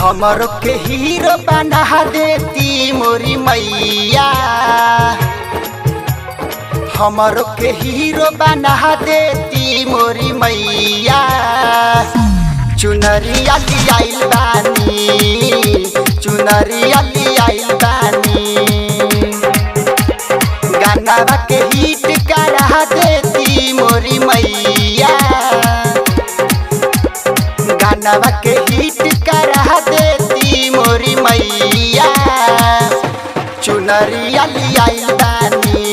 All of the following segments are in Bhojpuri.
हमरो के हीरो बना देती मोरी मैया, हमरो के हीरो बना देती मोरी मैया। चुनरिया लियाइल बानी, चुनरिया लियाइल बानी, गाना के हिट करा देती मोरी मैया, गाना के हिट करा देती मोरी मैया। चुनरिया लियाइल बानी,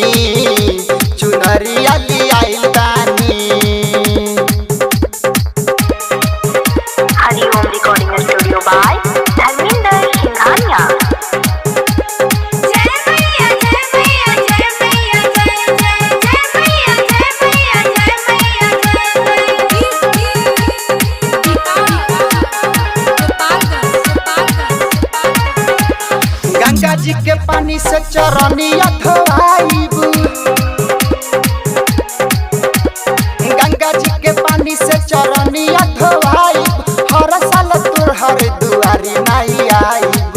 चुनरिया लियाइल बानी। Hariom recording studio by Dharmendra Singhania. जय मैया जय मैया जय मैया जय जय जय मैया जय मैया जय मैया जय। गंगा जी के पानी से चरनिया धोआईब, गंगा जी के पानी से चरनिया धोआईब, हर साल तोर हर दुआरी नहीं आईब।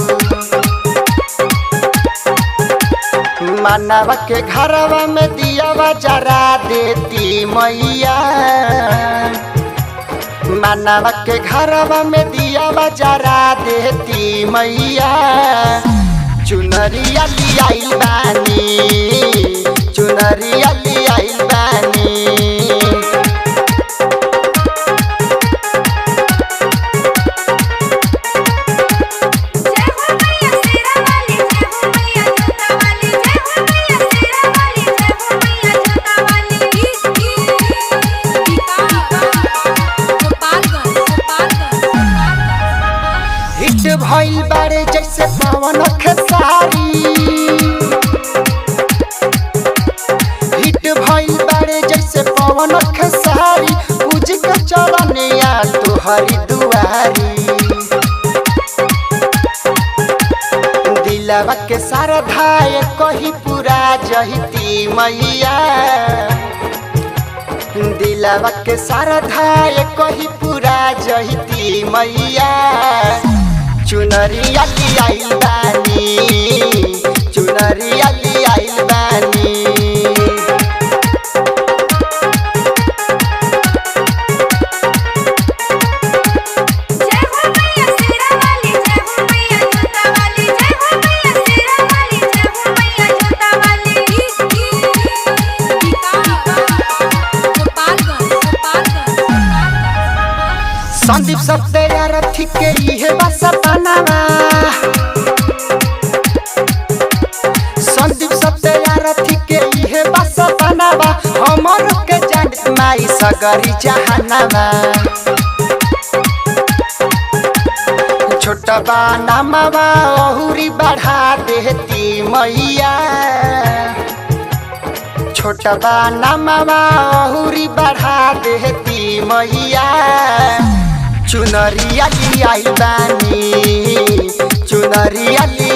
मानवा के घरवा में दियावा जरा देती मैया, मानवा के घरवा में दियावा जरा देती मैया। चुनरिया लियाइल बानी, चुनरिया लियाइल बानी। जय हो मैया शेरा वाली, जय हो मैया जोता वाली, जय हो मैया शेरा वाली, जय हो मैया जोता वाली। हिट भइल बारे जैसे पवन खेसारी, हिट भइल बारे जैसे पवन खेसारी, पूज के चलनिया तुहरी दुआरी। दिलवा के सारधाय कही पूरा जहिती मैया, दिलवा के सारधाय कही पूरा जहिती मैया। चुनरिया लियाइल बानी, चुनरिया लियाइल बानी। जय हो मैया शेरा वाली, जय हो मैया जोता वाली, जय हो मैया शेरा वाली, जय हो मैया जोता वाली। संदीप सबसे रथी के इहे बा सपनावा, संदीप सबसे रथी के इहे बा सपनावा, हमर के जान माई सगरी जहानावा। छोटा बा नामावा अहुरी बढ़ा देती मैया, छोटा बा नामावा अहुरी बढ़ा देती मैया। चुनरिया लियाइल बानी, चुनरिया लियाइल